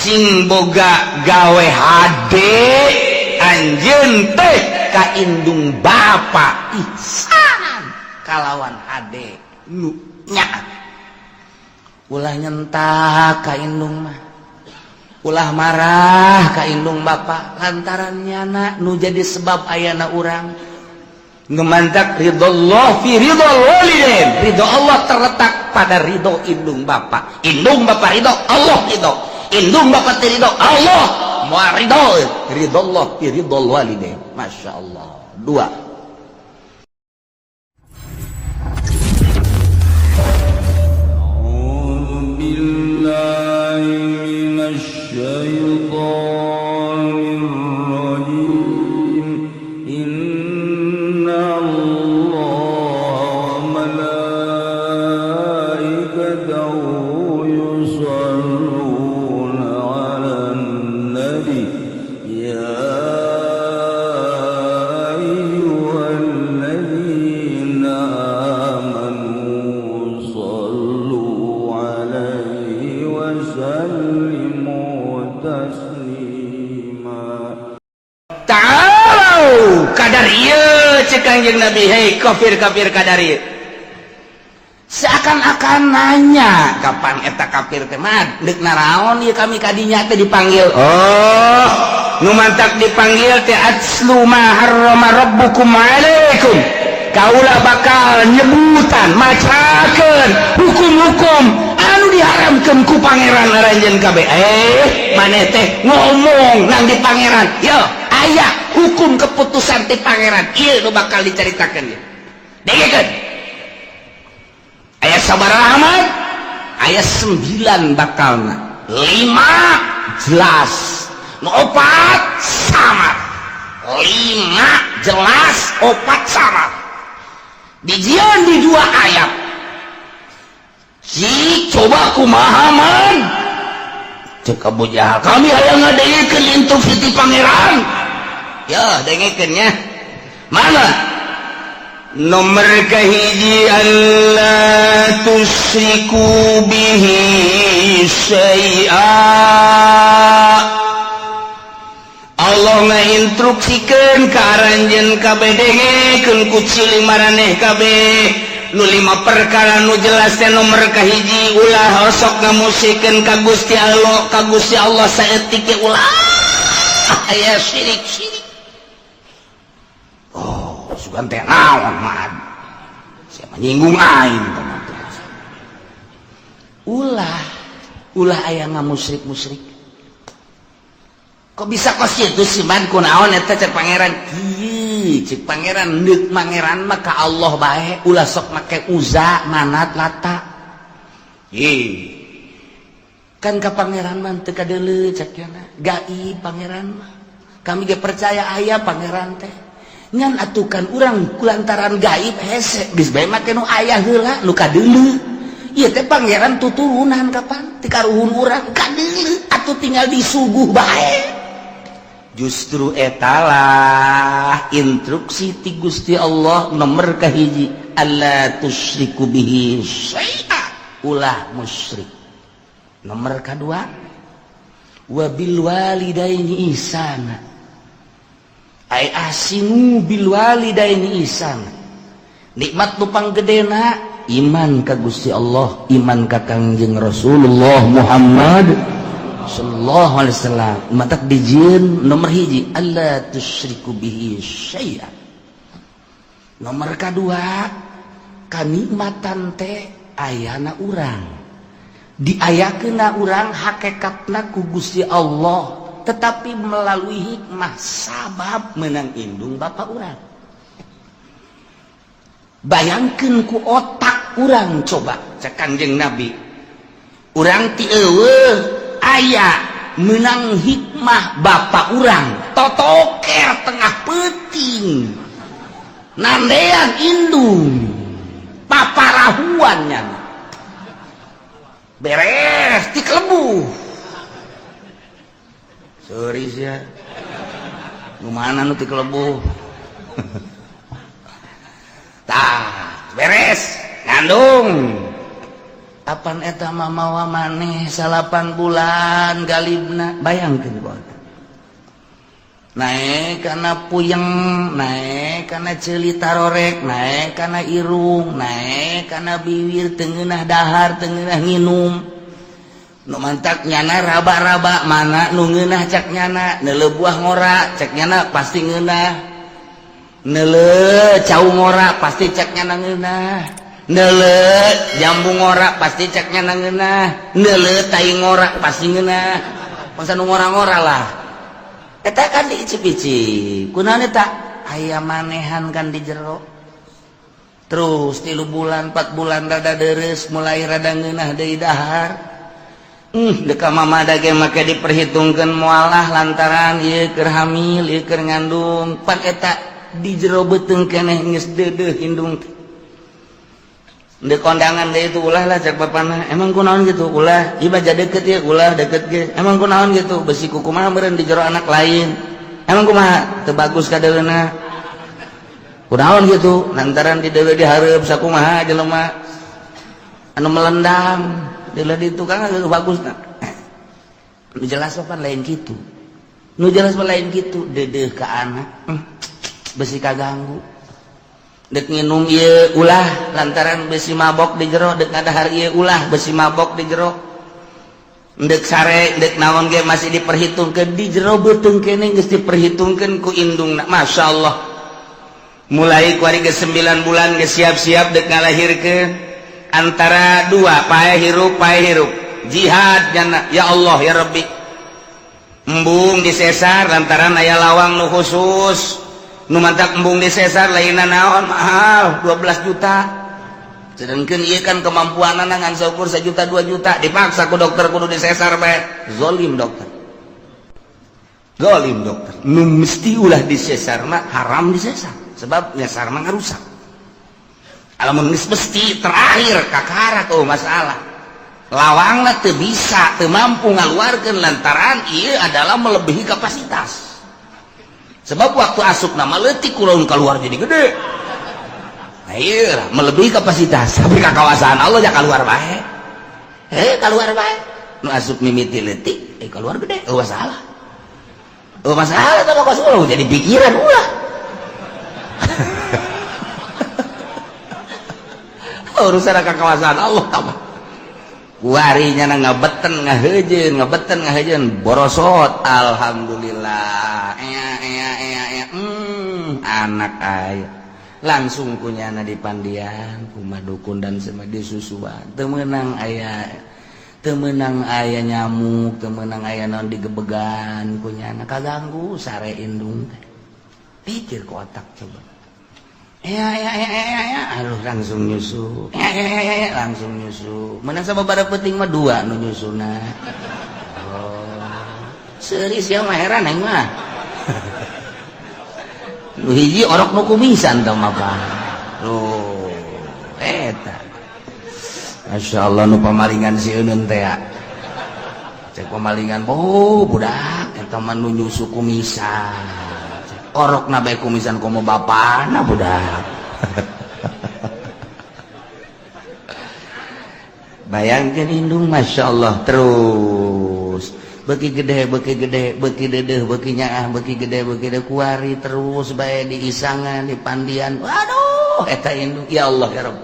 Sing boga gawe hade anjeun teh ka indung bapa, ihsanan kalawan hade nu nya. Ulah nyentak ka indung mah, ulah marah ka indung bapa, lantaran nyana nu jadi sebab ayana urang. Ngemantak ridho fi ridho walidain. Ridho Allah terletak pada ridho indung bapa. Indung bapa ridho, Allah ridho. Indung bapa teu ridho, Allah moal ridho. Ridho Allah fi ridho walidain. Masya Allah. Dua. أعوذ بالله من الشيطان الرجيم. إن الله وملائكته يصلون على النبي يا أيها الذين آمنوا صلوا عليه وسلموا تسليما. Ta'alau kadar ieu, cek Kangjeng Nabi, hei kafir-kafir kadar ieu. Seakan-akan nanya, kapan eta kafir teh mah deuk naraon ieu kami kadinya teh dipanggil? Oh, nu mantak dipanggil teh atslu ma harrama rabbukum alaikum. Kaula bakal nyebutan, macakeun hukum-hukum anu diharamkeun ku pangeran aranjeun kabeh. Eh, maneh teh ngomong nang di pangeran. Yo, aya hukum keputusan ti pangeran ieu nu bakal dicaritakeun ieu. Dengekeun. Aya sabaraha amat? Aya 9 bakalna. 5 jelas, nu 4 sama. 5 jelas, 4 sama. Dijieun di dua ayat. Si coba kumaha man? Cek Abu Jahal, kami hayang ngadengekeun instruksi ti pangeran. Ya, dengekeun nya. Mana? Nomor kahiji, alla tusyriku bihi syai'a. Allah ngainstruksikeun ka aranjeun kabeh, dengekeun ku ciling maraneh kabeh, nu lima perkara nu jelas teh, nomor kahiji, ulah osok ngamusikeun ka Gusti Allah, ka Gusti Allah saeutik ge ulah aya syirik-syirik. Oh, sugan teh naon mah? Siapa nyinggung aing? Ulah ulah aya ngamusyrik-musyrik. Kok bisa kos kitu sih man? Kunaon eta, cek pangeran? Kieu cek pangeran, deuk pangeran mah ka Allah bae, ulah sok make Uza, Manat, Lata. Ih, kan ka pangeran mah teu kadeuleu, cek nya, gaib pangeran mah. Kami ge percaya aya pangeran teh, ngan atukan urang kulantaran gaib hese, geus bae make nu aya heula, nu kadeuleu. Ieu teh pangeran tuturunan kapan ti karuhun urang kadeuleu, atuh tinggal disuguh bae. Justru etalah instruksi ti Gusti Allah nomor kahiji, alla tusyriku bihi syai'a, ulah musyrik. Nomor kedua, wabil walidaini ihsana, ay ahsinu bil walidaini ihsana. Nikmat nu panggedena iman ka Gusti Allah, iman ka Kangjeng Rasulullah Muhammad sallallahu alaihi wasallam. Matak dijieun nomor hiji, alla tusyriku bihi syai'a. Nomor kedua, kanikmatan teh ayana urang, diayakeunna urang hakikatna ku Gusti Allah, tetapi melalui hikmah sabab menang indung bapak urang. Bayangkeun ku otak urang coba, cek Kangjeng Nabi, urang ti eueuh aya menang hikmah bapak urang totoker tengah peuting nandean indung paparahuannya, beres ti kelebuh. Sorry sia, nu mana nu ti kelebuh? Tah, beres ngandung. Apan eta mah mawa maneh 9 bulan galibna, bayangkeun ku otak. Naek kana puyeng, naek kana ceuli tarorek, naek kana irung, naek kana bibir, teu ngeunah dahar, teu ngeunah nginum. Nu mantak nyana raba-raba mana nu ngeunah cak nyana, neuleu buah ngora cak nyana pasti ngeunah. Neuleu cau ngora pasti cak nyana ngeunah. Neuleu jambu ngora pasti cak nyana ngeunah. Neuleu tai ngora pasti ngeunah. Masa nu ngora-ngora lah. Eta kan diicip-icip. Kunaon eta? Aya manehan kan di jero. Terus 3 bulan, 4 bulan rada deres, mulai rada ngeunah deui dahar. Deka mama dage make diperhitungkeun mualah lantaran ieu keur hamil, ieu keur ngandung. Pan eta di jero beuteung keneh geus deudeuh indung teh. Dek kondangan deui itu ulah lah cek bapana. Emang kunaon gitu ulah, ieu baja deket ieu ulah deket ge. Emang kunaon gitu besi kumaha meureun di jero anak lain. Emang kumaha teu bagus kadeuleuna. Kunaon gitu lantaran di deuleu dihareup sakumaha jelema anu melendang. Deuleu di tukang geus bagus na. Nu jelas mah lain kitu. Nu jelas mah lain kitu, deudeuh ka anak. Besi kaganggu. Dek nginum ieu ulah lantaran besi mabok di jero, dek ngadahar ieu ulah besi mabok di jero. Dek sare, dek naon ge masih diperhitungkeun di jero beuteung keneh geus diperhitungkeun ku indungna. Masya Allah. Mulai kuari geus 9 bulan geus siap-siap dek ngalahirkeun. Antara dua pae hirup pae hirup. Jihad nyana ya Allah ya Rabbi. Embung disesar lantaran aya lawang nu khusus. Nu mantak embung disesar lainna naon mahal 12 juta. Sedangkan ieu kan kemampuanana ngan saukur 1 juta 2 juta dipaksa ku dokter kudu disesar bae. Zolim dokter. Zolim dokter. Nu mesti ulah disesar mah haram disesar sebab nyesar mah ngarusak. Lamun geus mesti terakhir kakara oh masalah. Lawangna teu bisa, teu mampu ngaluarkeun lantaran ieu adalah melebihi kapasitas. Sebab waktu asup nama leutik kurang keluar jadi gede. Nah, iya melebihi kapasitas. Tapi kakawasan Allah ya keluar bae. Keluar bae. Nu asup mimiti leutik, keluar gede. Oh masalah. Oh masalah tah kos ulah jadi pikiran ulah. Urusan kakawasan Allah tah. Kuarinya na ngabeten ngahejeun, ngabeten ngahejeun borosot. Alhamdulillah. Ea ea ea ea. Anak aya. Langsung kunyana di pandian, kumah dukun dan semua disusuan. Teu meunang aya, teu meunang aya nyamuk, teu meunang aya naon digebegan kunyana kaganggu sare indung teh. Pikir ku otak coba. Ya ya ya ya ya, aduh langsung nyusu. Ya ya ya ya, langsung nyusu. Menang sababaraha peuting mah dua nu nyusuna. Oh. Seuris ya mah heran aing mah. Nu hiji orok nu kumisan tah mah apa. Loh, eta. Masya Allah nu pamalingan si Eunun teh ya. Cek pamalingan, oh budak eta mah nu nyusu kumisan. Orok na bae kumisan komo bapana budak. Bayangkeun indung Masya Allah terus beki gede beki gede beki dedeh beki nyaah beki gede beki gede kuari terus bae di isangan di pandian. Waduh eta indung ya Allah ya Rabb.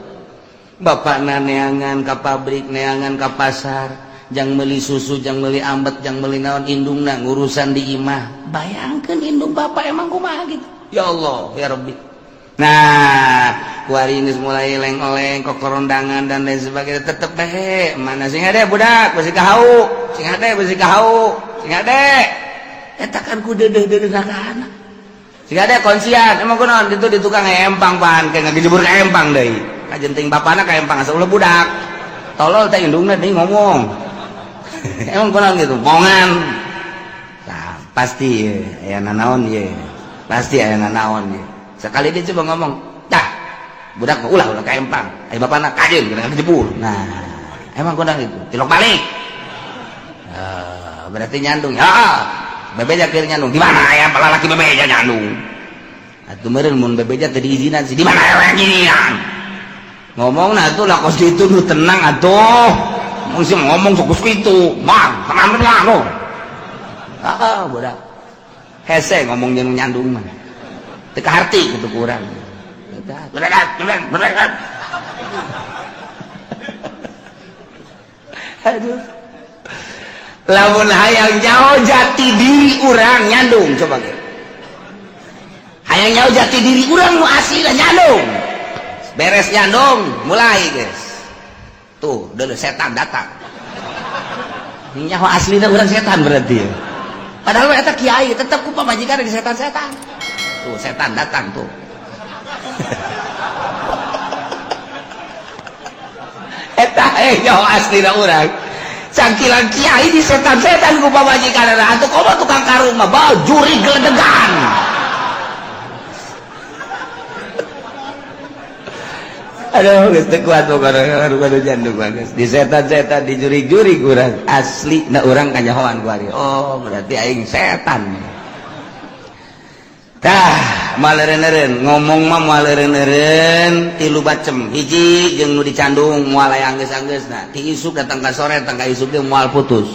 Bapakna neangan ka pabrik neangan ka pasar jang meuli susu jang meuli ambet jang meuli naon indungna ngurusan di imah. Bayangkeun indung bapak emang kumaha gitu. Ya Allah ya Rabbi. Nah kuari geus mulai leng-oleng kokorondangan dan lain sebagainya tetep bae mana sing hade budak besi kahau sing hade besi kahau sing hade eta kan ku deudeuh-deudeuh ka anak sing hade konsian emang kunaon ditu di tukang empang pan ke ngagejebur ka empang deui kajenting bapana ka empang asa ulah budak tolol teh indungna deui ngomong. Emang kunaon gitu bongan. Nah, pasti aya nanaon ye pasti aya nanaon ye. Sekali dia coba ngomong dah budak mah ulah ulah ka empang aya bapana kajeun kena ngejebur. Nah emang kunaon itu tilok balik. Berarti nyandung ya bebeja keur nyandung di mana aya lalaki bebeja nyandung atuh meureun mun bebeja teu diizinan sih di mana aya ginian. Ngomong nah tuh lah kos gitu nu tenang atuh. Mesti ngomong sok gitu. Bang, tenang tenang lo. Ah, budak. Hese ngomong jeung nyandung mah. Teu kaharti kitu ku urang. Aduh. Lamun hayang nyaho jati diri urang nyandung coba ge. Hayang nyaho jati diri urang nu asli nyandung. Beres nyandung, mulai guys. Tuh, deuleu setan datang. Nyaho aslina urang setan berarti. Padahal eta kiai tetep ku pamajikan di setan-setan. Tuh, setan datang tuh. Eta nyaho aslina urang. Cangkilan kiai di setan-setan ku pamajikan atuh komo tukang karung mah bajuri geledegan. Aduh, geus teu kuat pokona jandung bagus. Di setan-setan dijurig-jurig urang asli na urang kanyahoan ku ari. Oh, berarti aing setan. Tah, maleureun-eureun ngomong mah maleureun-eureun tilu bacem. Hiji jeung nu dicandung moal aya anggeus-anggeusna. Ti isuk datang ka sore datang ka isuk ge moal putus.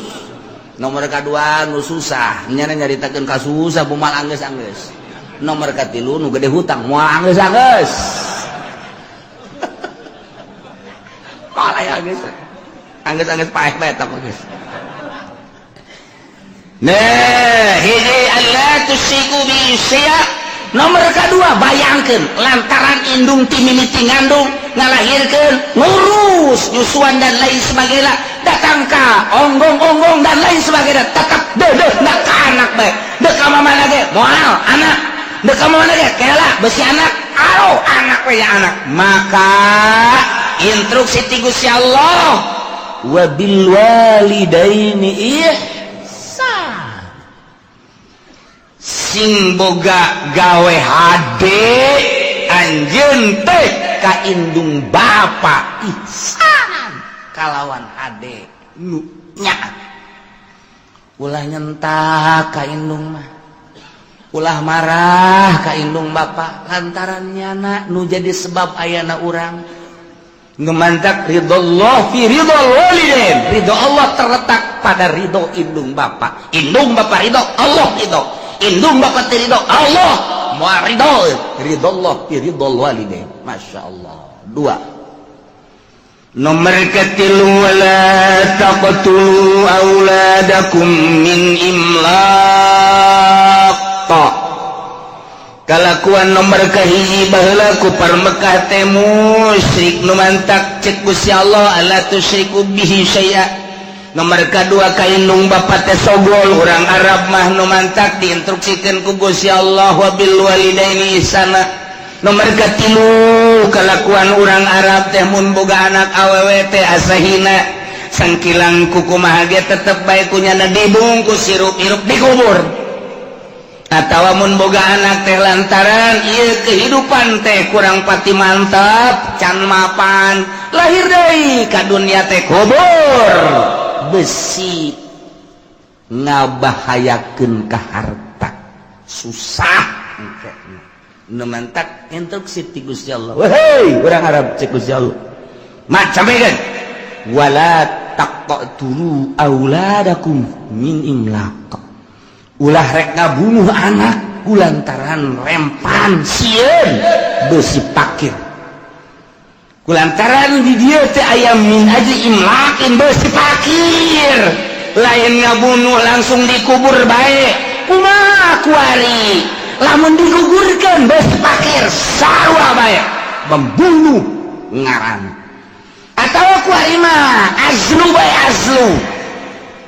Nomor kadua nu susah, nyana nyaritakeun ka susah moal anggeus-anggeus. Nomor katilu nu gede hutang moal anggeus-anggeus. Anggeus-anggeus paeh bae eta geus. Nah, hiji alla tusyriku bi syai'a. Nomor kadua bayangkeun lantaran indung ti mimiti ngandung ngalahirkeun ngurus nyusuan dan lain sebagainya datang ka onggong-onggong dan lain sebagainya tetap deudeuh na ka anak bae. Deuk ka mamana ge moal anak, deuk ka mamana ge kela besi anak, aro anak we ya anak. Maka instruksi ti Gusti Allah wabil walidaini ihsan, sing boga gawe hade anjeun teh ka indung bapa ihsan kalawan hade nu nya ulah nyentak ka indung mah, ulah marah ka indung bapa lantaran nyana nu jadi sebab ayana urang. Ngemantak ridho Allah fi ridho walidain, ridho Allah terletak pada ridho indung bapa. Indung bapa ridho, Allah ridho. Indung bapa teu ridho, Allah moal ridho. Ridho Allah fi ridho walidain. Masya Allah. Dua. Nomor ketilu wala taqtulu auladakum min imlaq. Kalakuan nomor kahiji baheula ku Mekah teh musyrik nu mantak cek Gusti Allah alla tusyriku bihi syai'a. Nomor kadua ka indung bapa teh sogol urang Arab mah nu mantak diinstruksikeun ku Gusti Allah wabil walidaini ihsana. Nomor katilu kalakuan urang Arab teh mun boga anak awewe teh asa hina sangkilang kukumaha ge tetep bae kunyana dibungkus sirup-irup dikubur. Atawa mun boga anak teh lantaran ieu kehidupan teh kurang pati mantap can mapan lahir deui ka dunia teh kubur besi ngabahayakeun ka harta susah engke nu mantak instruksi ti Gusti Allah. Wehei urang Arab cek Gusti Allah macamekeun wala taqtulu auladakum min imlaq. Ulah rek ngabunuh anak kulantaran rempan sieun besi pakir. Kulantaran di dieu teh aya min ajli imlakin besi pakir. Lain ngabunuh langsung dikubur bae. Kumaha kuari? Lamun digugurkeun besi pakir sarua bae membunuh ngaran. Atawa kuari mah azlu bae azlu.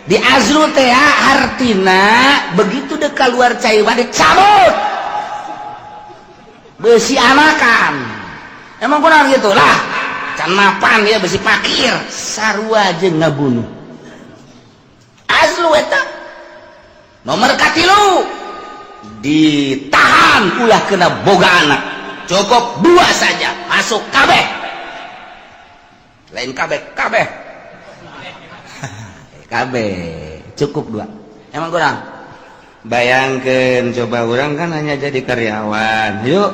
Di azlu teh artina begitu dek keluar cai bade cabut besi anakan. Emang kurang gitu lah can mapan dia besi pakir sarua jeung ngabunuh azlu eta. Nomor katilu ditahan ulah kena boga anak, cukup dua saja masuk kabeh, lain kabeh kabeh KB cukup dua. Emang kurang? Bayangkan coba orang kan hanya jadi karyawan. Yuk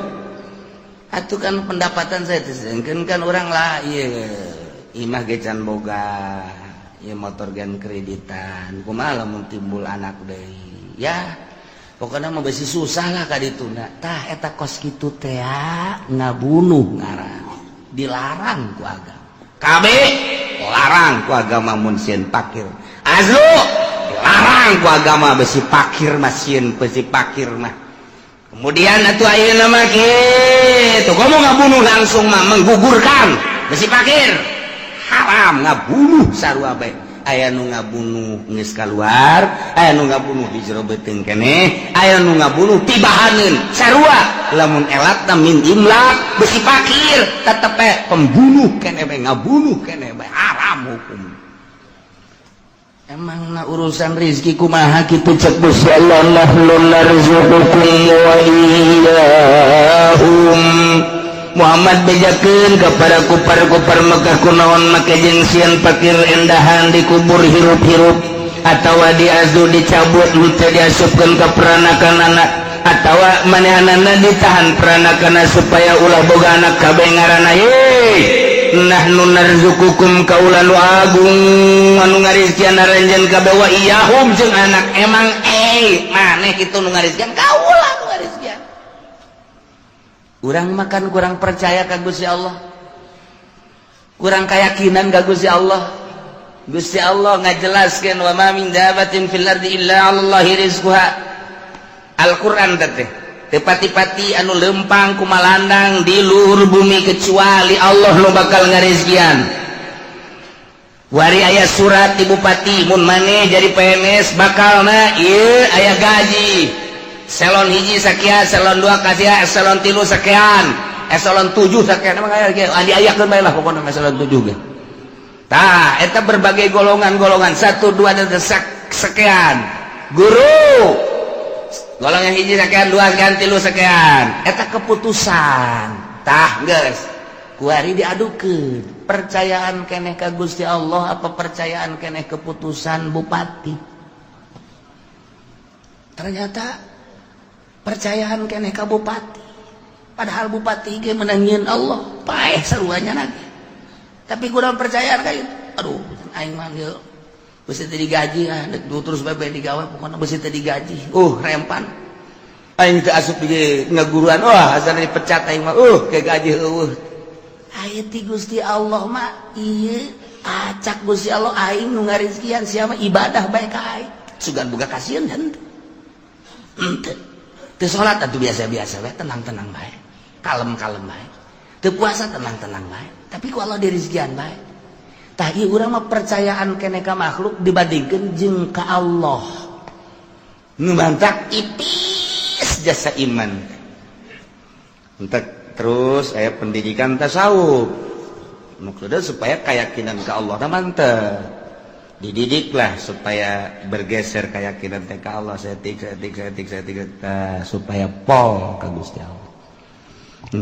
Atuh kan pendapatan saya teh kan orang lah, ieu imah ge can boga, ieu motor gen kreditan, kumaha lamun timbul anak deui ya, pokoknya mah besi susah lah ka dituna. Tah, eta kos kitu teh ngabunuh ngaran, dilarang ku agama. Kabeh larang ku agama mun sieun pakir. Azlu dilarang ku agama, besi pakir mah, sieun besi pakir mah. Kemudian atuh ayeuna mah kitu, komo ngabunuh langsung mah, menggugurkan besi pakir haram, ngabunuh sarua bae. Aya nu ngabunuh geus kaluar, aya nu ngabunuh di jero beuteung keneh, aya nu ngabunuh tibahaneun, sarua. Lamun elatna min imlak, besi pakir tetep bae pembunuh keneh bae, ngabunuh keneh bae, haram hukum. Emang na urusan rizki kumaha kitu? Cek Gusti Allah, nahnu narzuqukum wa iyyahum. Muhammad, bejakeun kepada kupar-kupar Mekah, kunaon make jeung sieun pakir endahan dikubur hirup-hirup atawa diazu, dicabut, henteu diasupkeun ka peranakan anak, atawa manehanana ditahan peranakan supaya ulah boga anak kabeh ngaranna. Ye, nahnu narzuqukum, kaula nu agung anu ngarizkian aranjeun kabeh, wa iyyahum jeung anak. Emang maneh kitu nu ngarizkian? Kaula nu ngarizkian. Urang makan kurang percaya ka Gusti Allah, kurang keyakinan ka Gusti Allah. Gusti Allah ngajelaskeun, wa ma min dabatin fil ardi illa 'alallahi rizquha. Al-Qur'an teh, teu pati-pati anu lempang kumalandang di luhur bumi kecuali Allah nu bakal ngarizkian. Wari aya surat di bupati, mun maneh jadi PNS bakalna ieu aya gaji eselon 1 sakian, eselon 2 kasihan, eselon 3 sekian, eselon 7 sekian. Emang aya ge diayakeun bae lah, pokokna eselon 7 ge. Tah, eta berbagai golongan-golongan, 1 2 dan sekian. Guru golongan 1 sekian, 2 sekian, 3 sekian, eta keputusan. Tah, geus kuari diadukeun, percayaan keneh ka Gusti Allah apa percayaan keneh keputusan bupati? Ternyata percayaan keneh ka bupati, padahal bupati ge menangin Allah, paeh saruanya lagi, tapi kurang percayaan kayak, aduh, aing mah ieu besi teu digaji, ah dek terus bae digawe, pokokna besi teu digaji, rempan aing teu asup di ngaguruan, wah, asana dipecat aing mah, ke gaji eueuh. Aya ti Gusti Allah mah ieu, acak Gusti Allah, aing nu ngarizkian, sia mah ibadah bae ka aing, sugan boga kasieun henteu. Henteu. Teu salat atuh biasa-biasa bae, tenang-tenang bae, kalem-kalem bae. Teu puasa, tenang-tenang bae, tapi ku Allah dirizkian bae. Tah, ieu urang mah percayaan keneh ka makhluk dibandingkeun jeung ka Allah. Nu mantak ipis jasa iman. Entek terus aya pendidikan tasawuf. Maksudnya supaya keyakinan ke Allah na mantep. Dididiklah supaya bergeser keyakinan teh ka Allah setik setik setik setik, supaya pol ka Gusti Allah.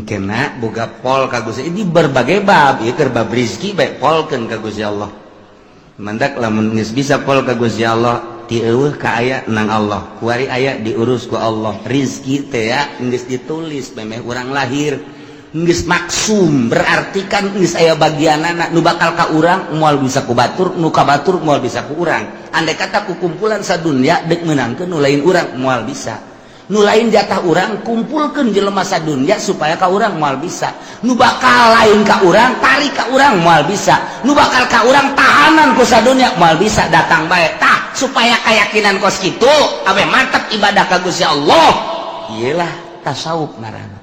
Kena boga pol ka Gusti ini berbagai bab, ieu keur bab rizki bae, polkeun ka Gusti Allah. Mandak lamun geus bisa pol ka Gusti Allah, ti eueuh ka aya nang Allah, kuari aya diurus ku Allah. Rizki teh ya geus ditulis memeh urang lahir, geus maksum, berarti kan geus aya bagianana. Nu bakal ka urang moal bisa ku batur, nu ka batur moal bisa ku urang. Andai kata ku kumpulan sadunya dek meunangkeun nu lain urang, moal bisa. Nu lain jatah urang, kumpulkeun jelema sadunya supaya ka urang, moal bisa. Nu bakal lain ka urang, tarik ka urang, moal bisa. Nu bakal ka urang, tahanan ku sadunya, moal bisa, datang bae. Tah, supaya keyakinan kos kitu awe mantap ibadah ka Gusti Allah, iyalah tasawuf ngaranna.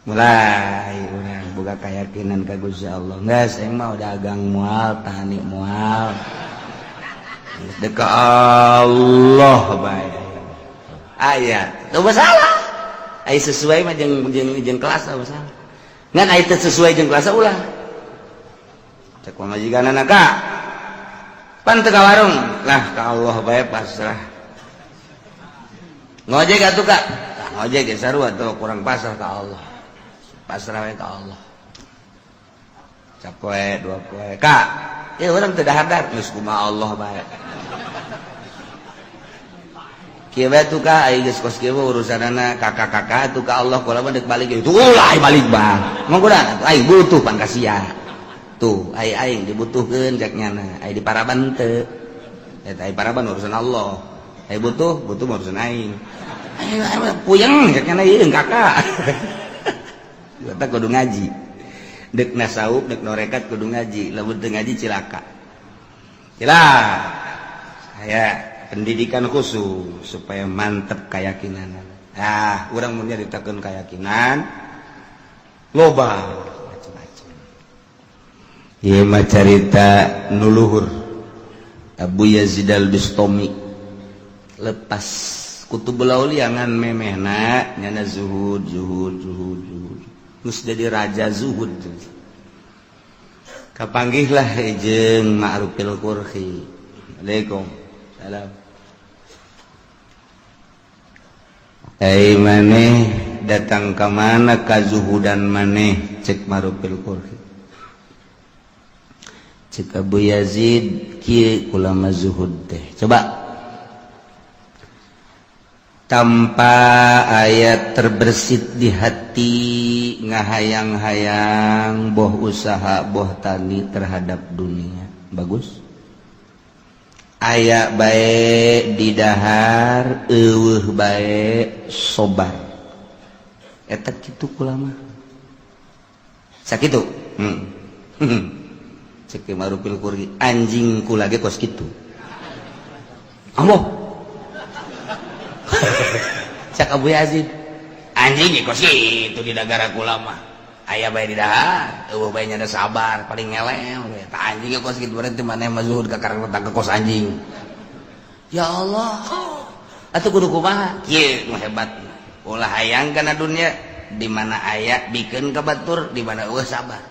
Mulai urang boga keyakinan ka Gusti Allah, geus aing mah dagang moal, tani moal, geus dek ka Allah bae. Aya teu masalah, aya sesuai mah jeung jeung jeung kelas masalah, ngan aya teu sesuai jeung kelas ulah. Cek pamajikanana, ka pan teu ka warung lah, ka Allah bae, pasrah. Ngojek atuh, Kak, ngojek ge sarua tuh, kurang pasrah ka Allah, pasrah we ka Allah. Sapoe dua poe, Kak, ya urang teu dahar, geus kumaha Allah bae. Kieu bae tuh ka ai geus kos kieu urusanana kakak-kakak tuh ka Allah kula mah deuk balik itu ulah balik bang. Mong kuda aing butuh pan ka sia. Tuh ai aing dibutuhkeun cek nyana, ai di paraban teu. Eta ai paraban urusan Allah. Ai butuh, butuh urusan aing. Aing puyeng cek nyana ieu kakak. Eta kudu ngaji. Dek nasawuf, dek norekat kudu ngaji, lamun teu ngaji cilaka. Cilaka. Saya pendidikan khusus supaya mantep keyakinan. Ah, urang mun nyaritakeun keyakinan loba macam-macam. Ieu mah carita nu luhur. Abu Yazid Al-Bustami lepas Kutubul Aulia ngan memehna nyana zuhud zuhud zuhud zuhud. Geus jadi raja zuhud. Kapanggihlah jeung Ma'rufil Qurhi. Assalamualaikum. Salam. Ai maneh datang ka mana kazuhudan maneh cek Ma'rufil Qurhi. Cek Abu Yazid kieu ulama zuhud teh. Coba tanpa ayat terbersit di hati ngahayang-hayang boh usaha boh tani terhadap dunia. Bagus. Aya bae didahar eueuh bae sobar eta kitu kula mah sakitu. Cek Ma'rufil Qurhi anjing kula ge kos kitu Allah. Cek Abu Yazid anjing ge kos kitu di nagara kula mah aya bae didahar eueuh bae nyada sabar paling ngelel eta anjing ge kos kitu berarti maneh mah zuhud ka karena ka kos anjing. Ya Allah atuh kudu kumaha kieu nu hebat ulah hayang kana dunia di mana aya bikeun ka batur di mana eueuh sabar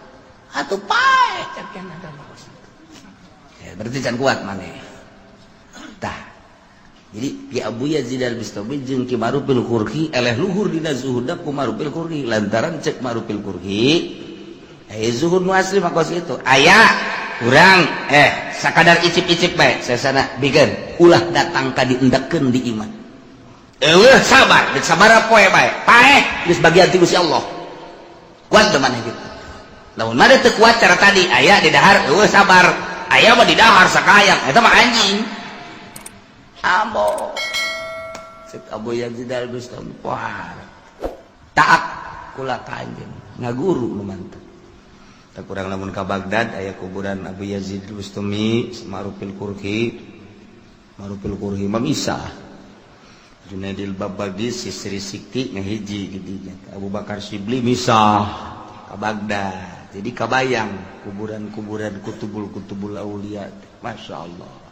atuh pae cek kana ya berarti can kuat maneh tah. Jadi Ki Abu Yazid Al-Bustami jeung Ki Ma'rufil Qurhi eleh luhur dina zuhudna ku Ma'rufil Qurhi lantaran cek Ma'rufil Qurhi zuhud nu asli mah kos itu aya urang sakadar icip-icip bae sesana bikeun ulah datang ka diendekkeun di iman eueuh sabar deuk sabar poe bae paeh geus bagian ti Gusti Allah kuat teu maneh kitu lamun mah teu kuat cara tadi aya di dahar eueuh sabar aya mah di dahar sakayang eta mah anjing. Ambo cek Abu Yazid Al-Bustami wah taat kula ka anjeun ngaguru nu mantep. Tak kurang lamun ka Baghdad aya kuburan Abu Yazid Al-Bustami Ma'rufil Qurhi. Ma'rufil Qurhi mah misah Junaidil Babadi Sisri Sikti ngahiji di dinya Abu Bakar Sibli misah ka Baghdad. Jadi kabayang kuburan-kuburan kutubul-kutubul aulia. Masya Allah.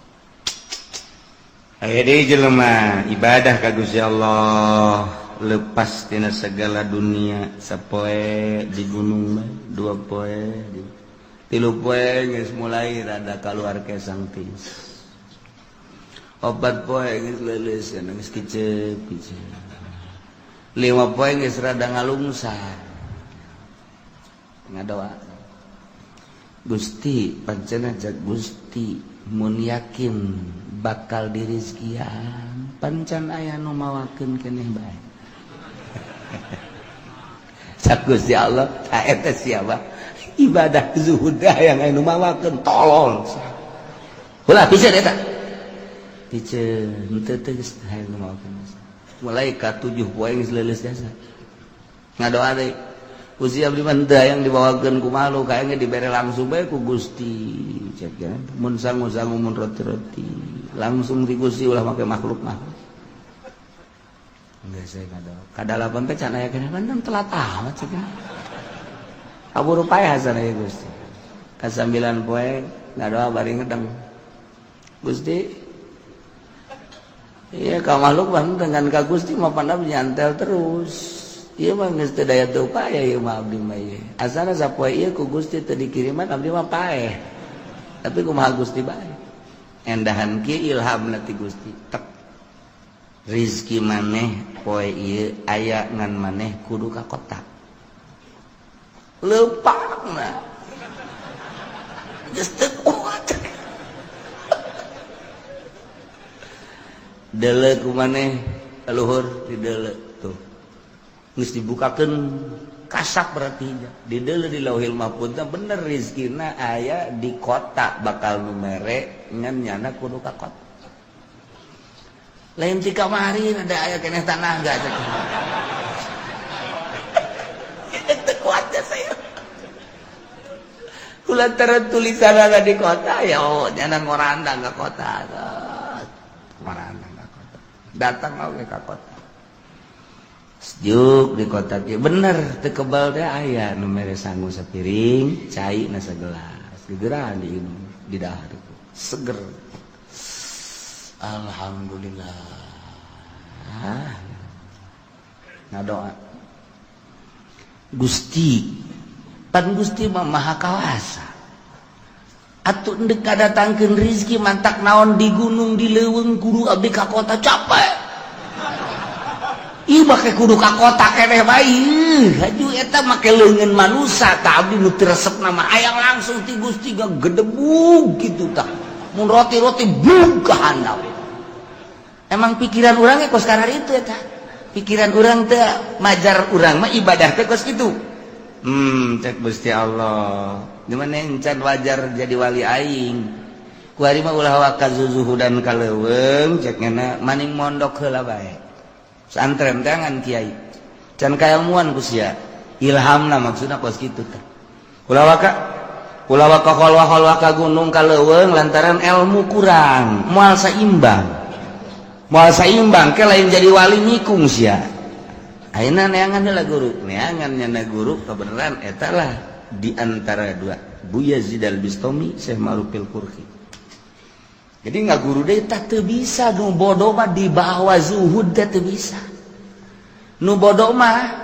Aya deui jelema ibadah ka Gusti Allah lepas tina segala dunia sapoe di gunung bae dua poe tilu poe geus mulai rada kaluar kesang tis opat poe geus leuleus geus kicep kicep lima poe geus rada ngalungsar ngadoa Gusti pancena jag Gusti mun yakin bakal dirizkian pancan aya nu mawakeun keneh bae. Cak Gusti Allah ta eta siapa ibadah zuhud yang aya nu mawakeun tolol ulah piceun eta piceun teu teu geus aya nu mawakeun mulai ka 7 poe geus leuleus jasa ngadoa deui Gusti abdi mah teu hayang dibawakeun ku malu kaengge dibere langsung bae ku Gusti cek ya mun sangu-sangu mun roti-roti langsung di Gusti ulah make makhluk mah geus saya ngadoa kadalapan teh can aya keneh kan telat amat cek kaburu paeh hasana ieu Gusti ka 9 poe ngadoa bari ngedeng Gusti iya ka makhluk mah dengan ka Gusti mah pandam nyantel terus ieu mah geus teu daya teu upaya ieu mah abdi mah ieu asana sapoe ieu ku Gusti teu dikiriman abdi mah paeh tapi kumaha Gusti bae endahan kieu ilhamna ti Gusti tek rizki maneh poe ieu aya ngan maneh kudu ka kota leupangna geus teu kuat. Dele ku maneh kaluhur di dele tuh. Geus dibukakeun kasap berarti di dele di Lauhil Mahfuz bener rizkina aya di kota bakal nu mere ngan nyana kudu ka kota. Lain ti kamari ada aya keneh tanah enggak cek. Teu kuat ya saya. Kulantaran tulisan ada di kota ya, oh jangan ngorandang ke kota. Ngorandang ke kota. Datang oge ka kota. Sejuk di kota kieu bener teu kebal teh aya nu mere sangu sapiring, cai na sagelas. Gegeran diinum, di dahar seger. Alhamdulillah. Ngadoa. Gusti, pan Gusti mah Maha Kawasa. Atuh ndek kadatangkeun rizki mantak naon di gunung di leuweung kudu abdi ka kota capek. Ih make kudu ka kota keneh bae. Haju eta make leungeun manusa tah abdi nu teu resep nama hayang langsung ti Gusti gedebug kitu tah. Mun roti-roti bug ka handap. Emang pikiran urang ge kos karar itu eta. Pikiran urang teh majar urang mah ibadah teh kos kitu. Cek Gusti Allah. Gimana encan wajar jadi wali aing. Kuari mah ulah waka zuzuhudan ka leuweung cek ngena maning mondok heula bae. Santren tangan kiai. Can kailmuan ku sia. Ilhamna maksudna kos kitu teh. Ulah waka kholwah-kholwah ka gunung ka leuweung lantaran ilmu kurang, moal saimbang. Moal saimbang ke lain jadi wali nikung sia. Ayeuna neangan heula guru, neangan nyana guru kebenaran eta lah di antara dua, Bu Yazid Al-Bistami, Syekh Ma'rufil Qurhi. Jadi nggak guru deh tah teu bisa nu bodoh mah dibawa zuhud teh teu bisa. Nu bodoh mah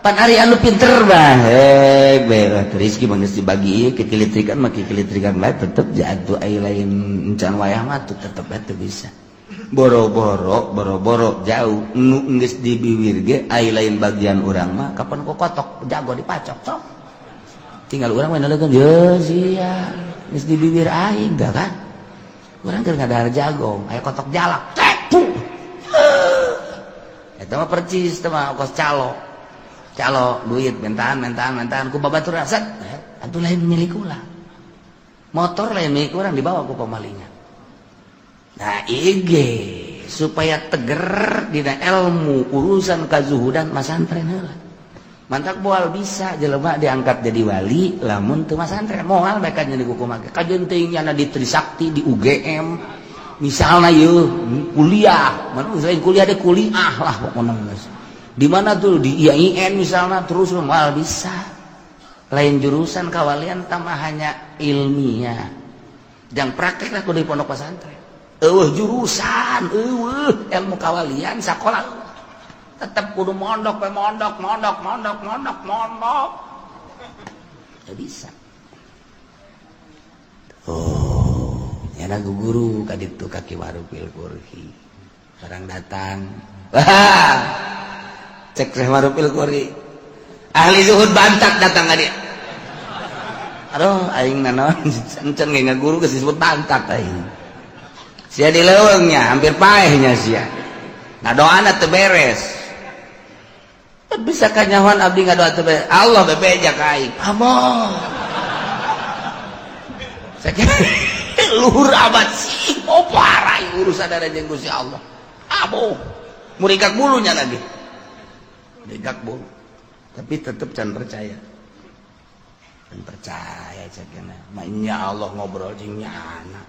pan ari anu pinter mah hek bae rezeki mah geus dibagi kekilitrikan mah kekilitrikan bae tetep jatuh ai lain encan wayah mah tuh tetep bae teu bisa. Boro-boro boro-boro jauh nu geus dibiwir ge ai lain bagian urang mah kapan ku kotok jago dipacok sok. Tinggal urang mah nalegeun ye sia geus dibiwir aing dah kan. Urang keur ngadahar jagong aya kotok jalak cek puh. Eta mah percis teh mah kos calo. Calo duit mentaan mentaan mentaan ku babatur set atuh lain milik ulah. Motor lain milik urang dibawa ku pemalingan. Nah IG supaya teger dina ilmu urusan kazuhudan masantren heula. Mantak moal bisa jelema diangkat jadi wali lamun teu masantren moal mereka jadi kumaha kajeun teuing nyana di Trisakti di UGM misalna yeuh kuliah mana selain kuliah deh kuliah lah pokoknya geus. Di mana tuh di IAIN misalnya terus moal bisa lain jurusan kawalian tambah hanya ilmiah jangan praktek lah kudu di pondok pesantren eueuh jurusan eueuh ilmu kawalian sakola tetap kudu mondok we mondok mondok mondok mondok mondok gak bisa. Oh nyana guru ka ditu ka Ki Ma'rufil Qurhi barang datang wah cek Syekh Ma'rufil Qurhi ahli zuhud bantak datang ka dia. Aduh aing nanaon encan ge ngaguru geus disebut bantak aing sia di leuweungnya hampir paehnya sia nah doana teu beres bisa kanyahoan abdi ngadoa teu beres Allah bebeja ka aing amoh sakieu luhur abad sih oh parah urusan ada jeung Gusti Allah amoh murigak bulunya lagi murigak bulu tapi tetep can percaya can percaya cekna mah Allah ngobrol jeung nyana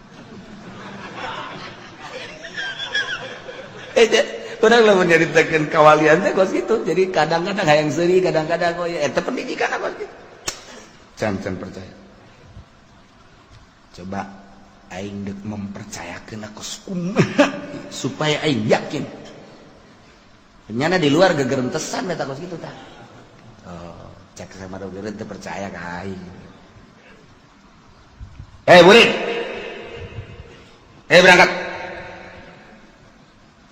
urang lamun nyaritakeun kawalian teh kos kitu jadi kadang-kadang hayang seuri kadang-kadang oh ya eta pendidikan apa kitu can can percaya coba aing deuk mempercayakeun aku supaya aing yakin nyana di luar gegerentesan eta kos kitu tah. Oh cek sama dogeren teu percaya ka aing. Eh murid, eh berangkat,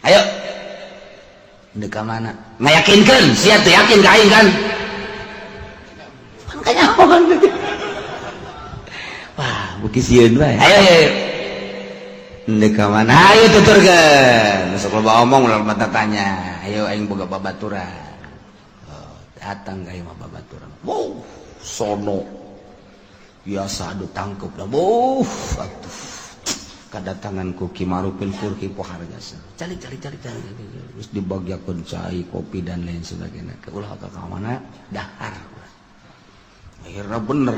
ayo ndek ka mana ngayakinkeun sia teu yakin ka aing kan pan kanyahoan wah beuki sieun bae ayo ayo ndek ka mana ayo tuturkeun masuk Loba omong, ulah loba tanya. Ayo, aing boga babaturan. Oh, datang ka imah babaturan. Wow, sono biasa, aduh, tangkep lah. Wow, atuh kedatangan ku Ki Marupil Kurki pohar jasa. Calik calik calik calik, terus dibagiakeun cai, kopi, dan lain sebagainya. Ke ulah ka mana dahar. Akhirnya bener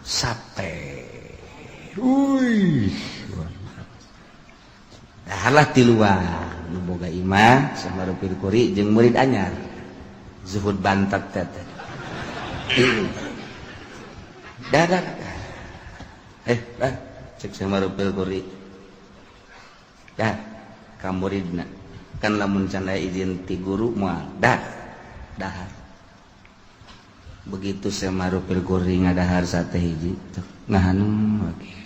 sate. Wih, daharlah tiluan nu boga imah sama Rupil Kuri jeung murid anyar zuhud bantat teh. Dah dah, eh dah, cek sama Rupil Kuri ya ka muridna. Kan lamun can aya izin ti guru moal dah dahar. Begitu sama Rupil Kuri ngadahar sate hiji, ngahanum lagi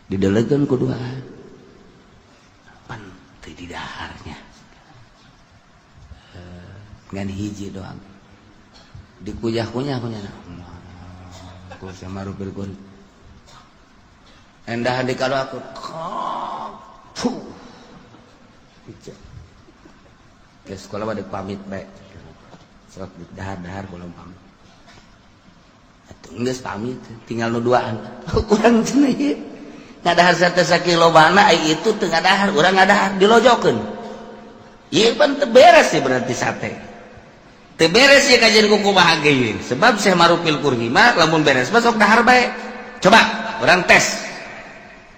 didelegeun ku duaan pan teu didaharnya, ngan hiji doang dikuyah-kunyah kunyah ku sama Rupil Kuri. Endah di kalau aku puh. Ke sekolah pada pamit bae. Sok dahar-dahar belum pamit. Atuh geus pamit, tinggal nu duaan. Urang cenah ieu. Ngadahar sate sakilobana, ai itu teu ngadahar, urang ngadahar dilojokeun. Ieu pan teu beres sih berarti sate. Teu beres ya kajian kuku bahagia ieu. Sebab Syekh Marupil Kurhi mah lamun beres mah sok dahar bae. Coba urang tes.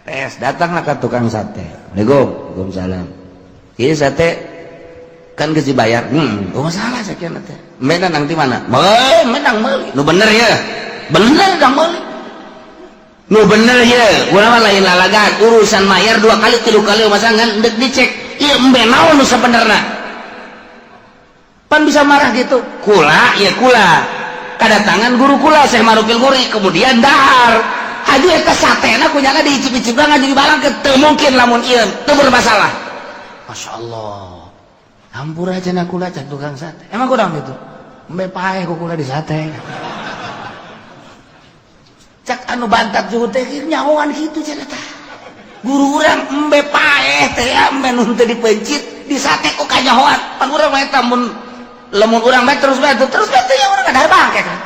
Tes, datanglah ke tukang sate. Assalamualaikum. Waalaikumsalam. Ieu sate kan geus dibayar. Oh, masalah sekian teh. Menang di mana? Menang meuli. Nu bener ya. Bener dang meuli. Nu bener ya. Urang mah lain lalagan, urusan mayar dua kali, tilu kali masa ngan dek dicek. Ieu embe naon nu sabenerna? Pan bisa marah gitu. Kula ya kula. Kedatangan guru kula Syekh Marupil Guri kemudian dahar. Haju eta satena kunyana diicip-icip ngaju dibalang ke teu mungkin lamun ieu teu bermasalah. Masya Allah. Hampura cenah kula can tukang sate. Emang kurang gitu? Embe paeh ku kula di sate. Cak anu bantat zuhud teh nyahoan kitu cenah tah. Guru urang embe paeh teh ya, embe nu teu dipencit di sate ku kanyahoan. Pan urang mah eta mun lamun urang mah terus bae teh ya urang ada bangke kan.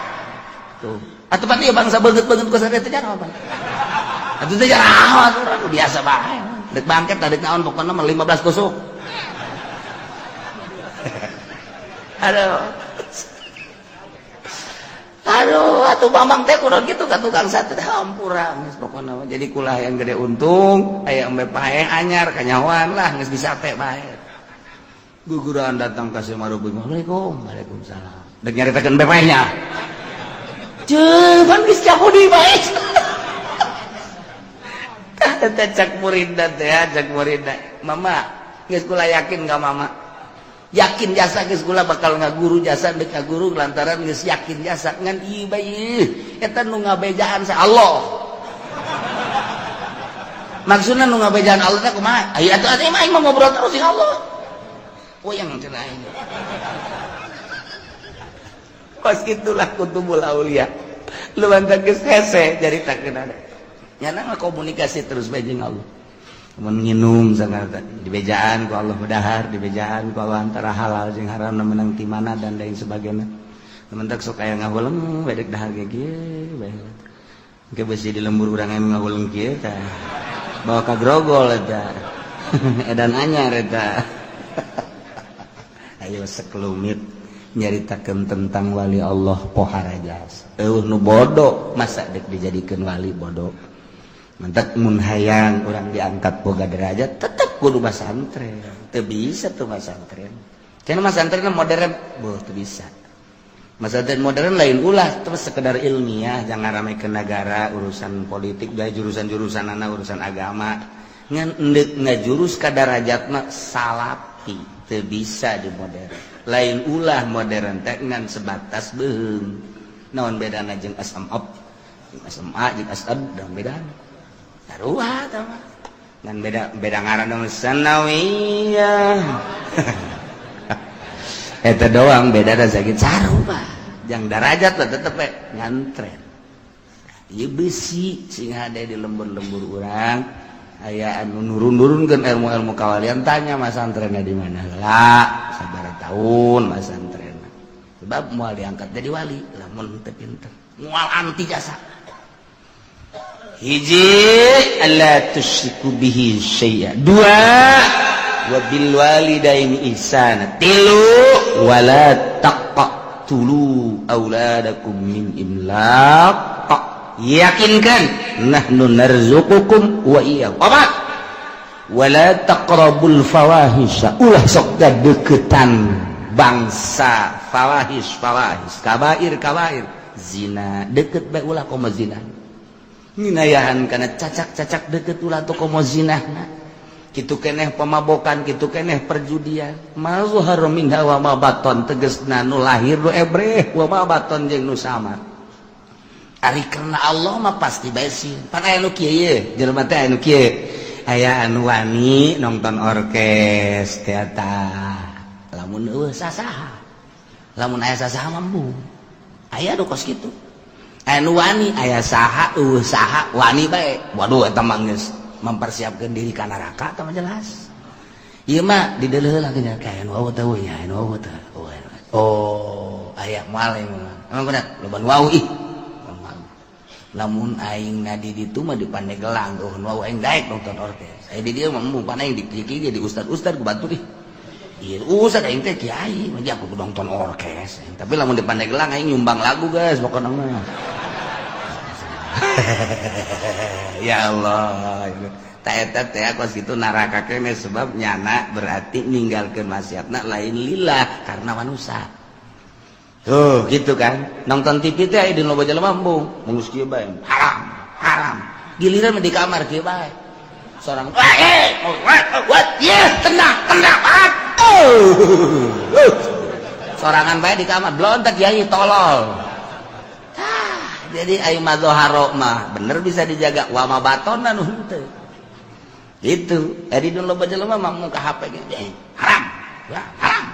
Tuh. Atuh pan ieu bangsa beungeut-beungeut ku sate teh jaraho pan. Atuh teh jaraho urang biasa bae. Dek bangket dek naon pokona mah 15 tusuk. Aduh. Aduh, atuh Bambang teh kudu kitu ka tukang sate teh, hampura geus pokona mah. Jadi kula yang gede untung, aya embe paeh anyar kanyahoan lah geus disate bae. Guguran datang ka si Marubi. Assalamualaikum. Waalaikumsalam. Dek nyaritakeun embe paehnya. Cuman geus Yahudi bae. Tah teh cak muridna teh, cak muridna. Mama, geus kula yakin ka mama. Yakin jasa geus kula bakal ngaguru jasa deuk ngaguru lantaran geus yakin jasa ngan ieu bae eta nu ngabejaan sa Allah. Maksudna nu ngabejaan Allah teh kumaha? Aya atuh atuh aing mah ngobrol terus jeung Allah. Puyeng cenah aing. Pas itulah kutubul aulia. Lu bantan geus hese caritakeun ada. Nyana mah komunikasi terus bae jeung Allah. Mun nginum sangat dibejaan ku Allah, bedahar dibejaan ku Allah antara halal jeung haram menang ti mana dan lain sebagainya. Temen tak sok aya ngahuleng bedek dahar ge kieu bae. Engke besi di lembur urang anu ngahuleng kieu tah. Bawa ka grogol eta. Edan anyar eta. Ayo sekelumit nyaritakeun tentang wali Allah pohara jasa. Eueuh nu bodoh masa dek dijadikeun wali bodoh. Mentak mun hayang urang diangkat boga derajat tetep kudu masantren. Teu bisa tuh masantren. Cenah masantren modern, boh teu bisa. Masantren modern lain ulah terus sekedar ilmiah, jangan ramai ke negara, urusan politik, gaya jurusan-jurusan anak urusan agama. Ngan endek ngajurus ka darajatna salapi teu bisa di modern. Lain ulah modern teh ngan sebatas beuheung. Naon bedana jeung SMA? Jeung SMA jeung SAD dan bedana. Sarua tah mah. Ngan beda beda ngaran dong sanawiyah. Eta doang beda da sakit sarua. Jang darajat lah tetep we nyantren. Ieu besi sing hade di lembur-lembur urang. Aya anu nurun-nurunkeun ilmu-ilmu kawalian, tanya masantrenna di mana lah, sabaraha tahun masantrenna, sebab moal diangkat jadi wali lamun teu pinter, moal anti jasa. Hiji, alla tusyriku bihi syai'a. Dua, wa bil walidaini ihsana. Tilu, wala taqtulu auladakum min imlaq, yakinkan nahnu narzuqukum wa iyyahum. Opat, wala taqrabul fawahisha, ulah sok deketan bangsa fawahis, fawahis, kabair, kabair, zina deket bae ulah, komo zina nginayahan kana cacak-cacak deket ulah tuh, komo zina kitu keneh, pemabokan kitu keneh, perjudian, ma zahara minha wa ma baton, tegesna nu lahir nu ebreh, wa ma baton jeung nu samar. Ari karena Allah mah pasti bae sih. Pan aya nu kieu ye, jelema teh aya nu kieu, aya anu wani nonton orkes teater lamun eueuh sasaha, lamun aya sasaha mah embung. Aya nu kos kitu, aya nu wani aya saha, eueuh saha wani bae. Waduh, eta mah geus mempersiapkan diri ka neraka, eta mah jelas. Ieu mah dideuleuh lah nya, kayak nu wau teh nya, nu wau teh. Oh, aya moal emang bener loba nu wau ih. Lamun aing na di ditu mah di Pandeglang, oh nu aing daek nonton orkes. Aya di dieu mah embung, pan aing di di ustad-ustad ku batur ih. Iya, ustad aing teh kiai, mah aku nonton orkes. Tapi lamun di Pandeglang aing nyumbang lagu, guys, pokokna mah. Ya Allah. Tak eta teh kos kitu neraka kene, sebab nyana berarti ninggalkeun maksiatna lain lillah, karena manusia. Tuh, gitu kan. Nonton TV teh aya di loba jelema embung, mun kieu bae. Haram, haram. Giliran di kamar kieu bae. Seorang, eh, what? Yeah, tenang, tenang. Oh. Sorangan bae di kamar, blontak kiai tolol. Tah, jadi ayo madzoharo mah bener bisa dijaga, wa ma batonna nu henteu. Itu, jadi dulu loba jelema mah muka HP ge, eh, haram. Ya, haram.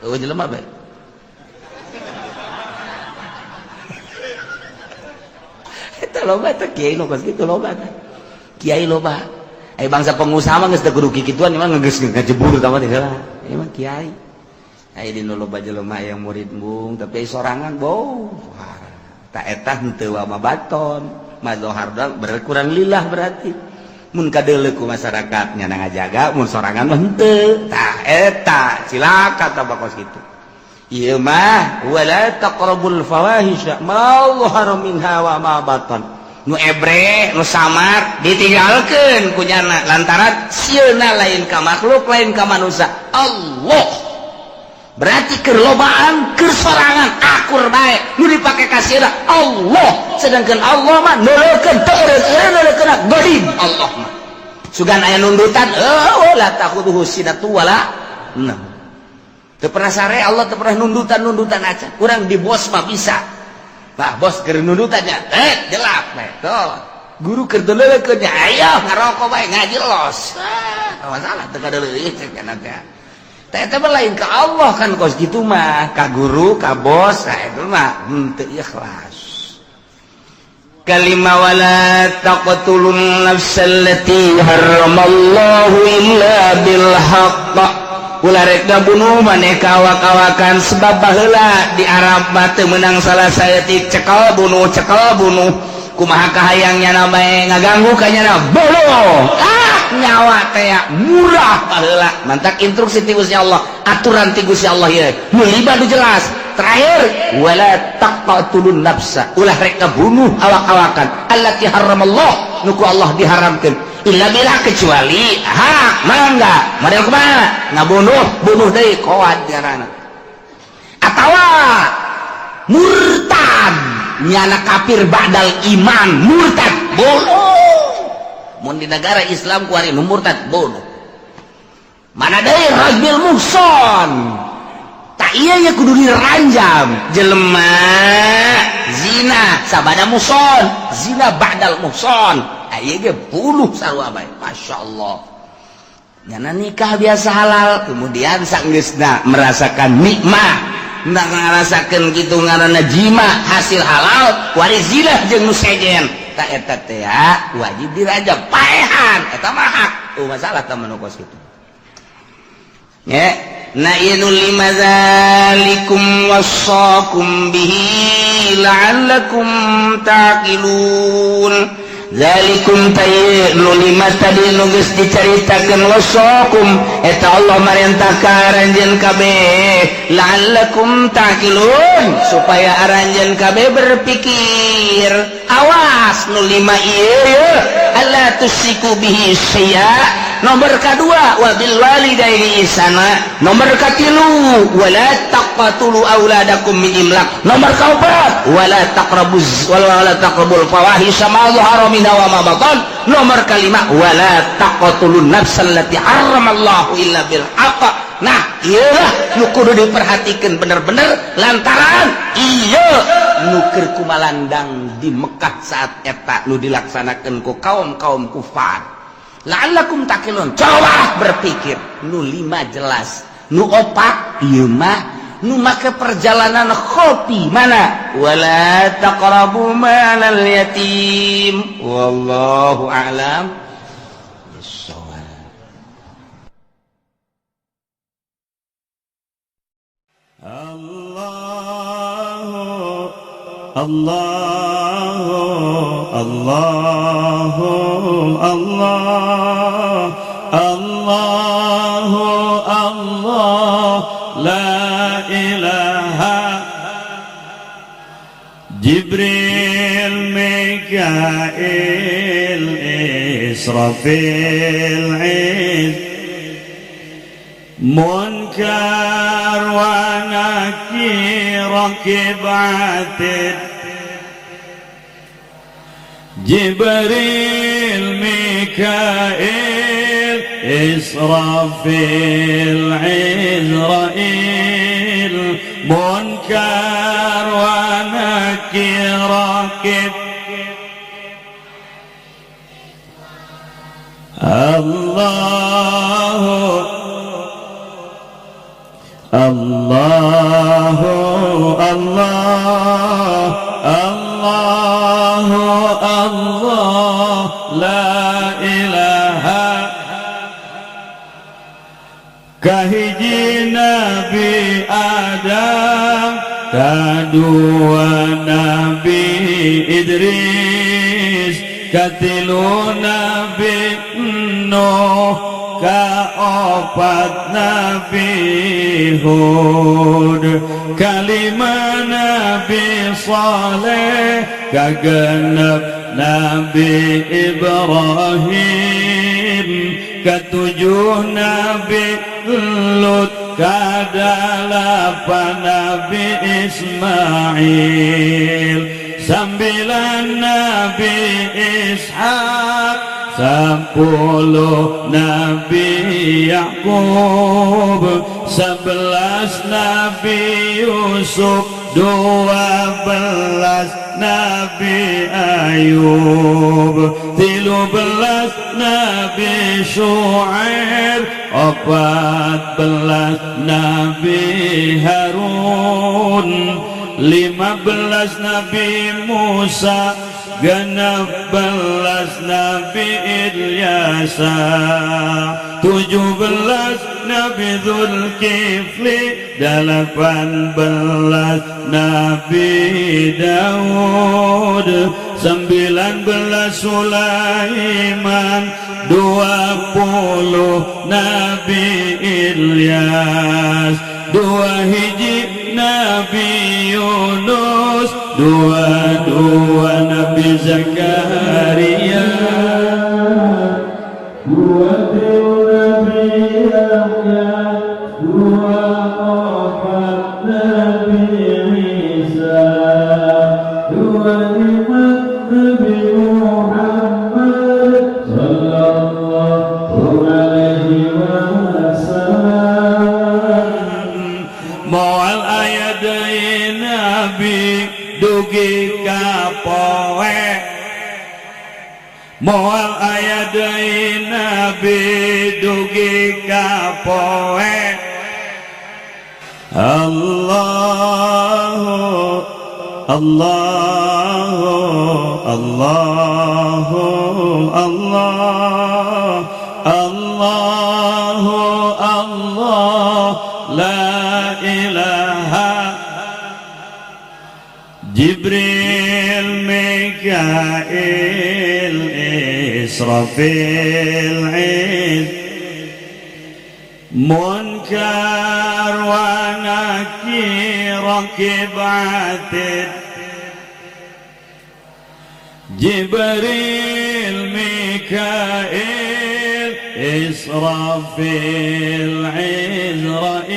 Eueuh jelema bae. Eta loba teh kiai nu kos kitu, loba teh. Kiai loba. Eh, bangsa pengusaha mah geus teu kudu kikituan, emang geus ngajebur tah mah teh heula. Emang kiai. Aya di nu loba jelema yang murid embung, tapi sorangan bau. Tak eta henteu wa ma baton. Mazohar berkurang lillah berarti. Mun kadeuleu ku masyarakat nya ngajaga, mun sorangan mah henteu. Tah eta cilaka tah kos kitu. Ieu mah wala taqrabul fawahisha ma zahara minha wa ma batan. Nu ebre, nu samar ditinggalkeun ku nyana lantaran sieuna lain ka makhluk, lain ka manusia. Allah. Berarti keur lobaan, keur sorangan akur bae. Nu dipake ka sieuna Allah, sedangkan Allah mah neuleukeun teu eureun godim Allah mah. Sugan aya nundutan, oh la ta'khudhuhu sinatu wala naum. Teu pernah sare Allah, teu pernah nundutan-nundutan aja. Kurang di bos mah bisa. Bah, bos keur nundutannya, eh jelap bae. Tuh. Guru keur deuleukeun nya, ayo ngarokok bae ngaji los. Ah, masalah teu kadeuleuh cek kana teh. Teh eta mah lain ka Allah kan kos kitu mah, ka guru, ka bos, nah itu mah henteu ikhlas. Kalima, wala taqtulun nafsal lati harramallahu illa bil haqq, ulah rek ngabunuh maneh ka awak-awakan, sebab baheula di Arab mah teu meunang salah saeutik, cekel bunuh, cekel bunuh. Kumaha kahayang nyana bae, ngaganggu ka nyana bunuh. Ah, nyawa teh murah baheula. Mantak instruksi ti Gusti Allah, aturan ti Gusti Allah ieu nu lima nu jelas. Terakhir, wala taqtulun nafsa, ulah rek ngabunuh awak-awakan, allati harramallah, nu ku Allah diharamkeun, illa bila, kecuali hak. Mangga model kumaha ngabunuh, bunuh deui koad ngaranna, atawa murtad, nyana kafir ba'dal iman, murtad bunuh. Mun di negara Islam kuari nu murtad bunuh. Mana deui, rajmil muhson. Tak iya ya, kudu diranjam jelema zina sabada muhson, zina ba'dal muhson, aya ge bunuh sarua bae. Masya Allah, nyana nikah biasa halal, kemudian sanggeusna merasakan nikmat, nggak ngerasakan gitu ngaranna jima hasil halal, wari zina jeung nu sejen. Tak eta teh wajib dirajam, paehan eta mah hak. Tuh masalah teman kos kitu. Ya, nah, ieu nu lima, zalikum wassakum bihi la'allakum taqilun. Zalikum tay nu lima tadi nu geus dicaritakeun, wassakum eta Allah marentah ka aranjeun kabeh, la'allakum taqilun, supaya aranjeun kabeh berpikir. Awas, nu lima ieu ye, alla tusyriku bihi syai'a, nomor kedua wabil walidaini ihsana, nomor katilu wala taqtulu auladakum min imlak, nomor keempat wala taqrabuz wala taqrabul fawahisha ma dhahara minha wa ma batan, nomor kelima wala taqtulun nafsal lati harramallahu illa bil haqq. Nah, iyalah nu kudu diperhatikan bener-bener, lantaran iya nu keur kumalandang di Mekah saat eta nu dilaksanakan ku kaum-kaum kufar. La'allakum taqilun, coba berpikir. Nu lima jelas, nu opat ieu mah nu make perjalanan kopi mana, wala taqrabu malal yatim. Wallahu a'lam bissawab. Allah Allah Allah Allah Allah Allah la ilaha. Jibril, Mikail, Israfil, Iz Munkar wa Nakir, Rakib, Atid. Jibril, Mikail, Israfil, Izrail, Munkar wa Nakir, Rakib. Allah Allah Allah Allah Allah la ilaha. Kahiji Nabi Adam, kadua Nabi Idris, katilu Nabi Nuh, kaopat Nabi Hud, kalima Nabi Saleh, kagenep Nabi Ibrahim, ketujuh Nabi Lut, kadalapan Nabi Ismail, sembilan Nabi Ishak, 10 Nabi Yakub, 11 Nabi Yusuf, 12 Nabi Ayub, 13 Nabi Shu'aib, 14 Nabi Harun, 15 Nabi Musa, 16 Nabi Ilyasa, 17 Nabi Zulkifli, 18 Nabi Daud, 19 Sulaiman, 20 Nabi Ilyas, 2 Nabi Yunus, 22 Nabi Zakaria, 23 Nabi Yahya, 24 Nabi Isa, 25 Nabi Muhammad sallallahu alaihi wasallam. Moal aya deui nabi dugi ka poe, moal aya deui nabi dugi ka poe. Allah Allah. Allahu Allah Allahu Allah la ilaha Jibril Mikail Israfil Iz Munkar wa Nakir Rakib Atid Jibril Mikail Israfil Izrail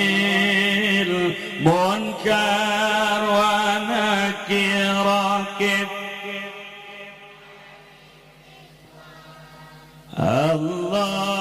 Munkar wa Nakir Rakib Allah.